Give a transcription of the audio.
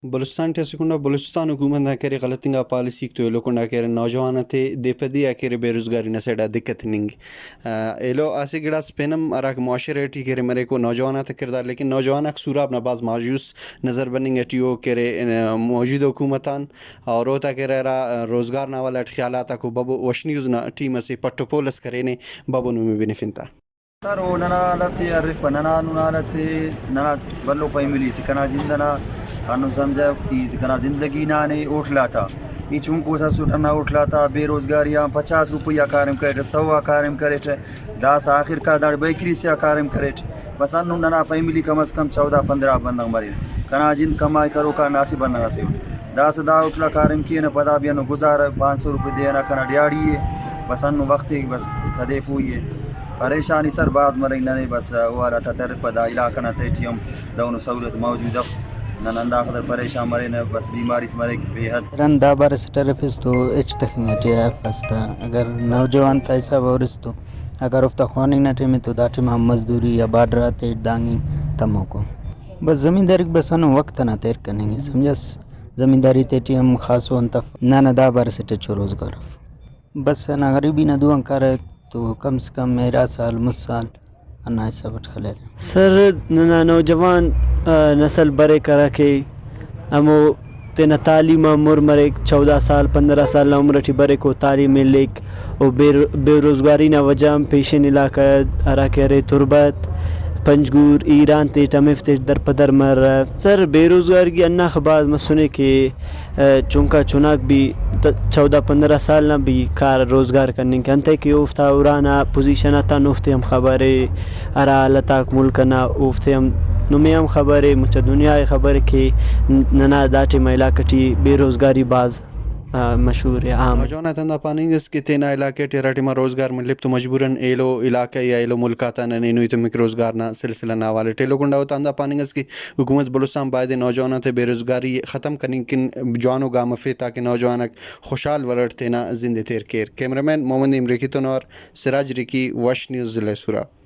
بلوچستان ٹی اسہ کنڈا بلوچستان حکومت نا کرے غلط انگا پالیسی تو ایلو کنڈا کرے نوجوان تے دے پہ دے آ کرے بے روزگاری نا سائیڈا دقت ننگ۔ آ، ایلو اسہ گڑاس پین ہم ہراکہ معاشرہ ٹی کرے مریک و نوجوان آتا کردار، لیکن نوجوان آک سوراب نا بھاز مایوس نظر بننگ ٹی او کرے، آ، موجودہ حکومت آن اور اوتا کرے ہرا روزگار نا حوالہ ٹی خیالات آکو ببو وش نیوز نا ٹیم اسے پٹ و پول اس کرینے، ببو نمے بنفنتا۔ سر، او ننا حالت ء ہرفپہ، ننا ہندن حالت ء، ننا بھلو فیملی سے کنا جند ئنا، ہندن سمجھہ ای کنا زندگی نانے ہوٹل آتا، ای چونکو سسٹ ہندا ہوٹل آتا، بے روزگاری آن پچاس روپیہ کاریم کریٹہ، سو آ کاریم کریٹہ، داسہ آخر کار داڑے بیکری سے آ کاریم کریٹ، بس ہندن ننا فیملی کم از کم چودہ پندرہ بندغ مرینہ، کنا جند کمائی کروکا ناسے بندغ اسے اٹ۔ داسہ دا ہوٹل آ کاریم کینہ، پدا بھی ہندن گزارہ، پانچ سو روپے دے ئنا کنا دیہاڑی ء، بس ہندن وخت ء بس تدیفوئی ء۔ پریشانی سر بھاز مریک ننے، بس او حالت آ ترپہ، دا علاقہ نا تہٹی ہم دہنو سہولت موجود اف، نن ہنداخاطر پریشان مرینہ، بس بیماری اس مریک بے حد۔ رند دا بار اسٹ ارفس تو ہچ تخنگ ٹی افس تا، اگر نوجوان تا حساب ہورس تو اگر اوفتا خواننگ نا ٹائم ء تو دا ٹائم ہم مزدوری یا بارڈر آتے دانگی تموکو۔ بس زمینداری بس ہندن وقت ئنا تیر کننگ ء، سمجھس؟ زمینداری تیٹی ہم خاصو انت اف۔ نہ، نہ، دا بار اسٹ ہچو روزگار اف۔ بس ہندا غریبی نا دو آن کارہ تو کم سے کم میرا سال، مست سال ہندا حساب اٹ خلیرہ۔ سر، ننا نوجوان، آ، نسل بریک ہراکہ ہمو تینا تعلیم آن مر مریک، چودہ سال، پندرہ سال نا عمر ٹی بریک، او تعلیم الیک، او بے، بے روزگاری نا وجہ آن پیشن علاقہ ہراکہ ارے تربت، پنجگور، ایران تیٹ، ہمیفتیٹ در پہ در مرہ۔ سر، بے روزگاری ہنداخہ بھاز مسنے کہ، آ، چنکا چناک بھی ت-، چودہ پندرہ سال نا بھی کار روزگار کننگ کہ انتئے کہ اوفتا ارانا پوزیشن آتان اوفتے ہم خبر ء، ہرا حالت آک ملک ئنا اوفتے ہم نمے ہم خبر ء، مچا دنیا ء خبر ء کہ ننا دا ٹائم علاقہ ٹی بے روزگاری بھاز، آ، مشہور ء، عام ء۔ نوجوان آتا ہندا پاننگ اس کہ تینا علاقہ ٹی ہرا ٹائما روزگار ملپ تو مجبوراً ایلو علاقہ یا ایلو ملک آتا ننے نوی تمک روزگار نا سلسلہ نا حوالہ ٹی ایلو کنڈا اوتا ہندا پاننگ اس کہ حکومت بلوچستان بایدے نوجوان آتے بے روزگاری ختم کننگ کن جوانو گام افے تاکہ نوجوان آک خوشحال وڑ اٹ تینا زند ء تیر کیر۔ کیمرہ مین محمد نعیم ریکی تون اور سراج ریکی، وش نیوز، ضلع سوراب۔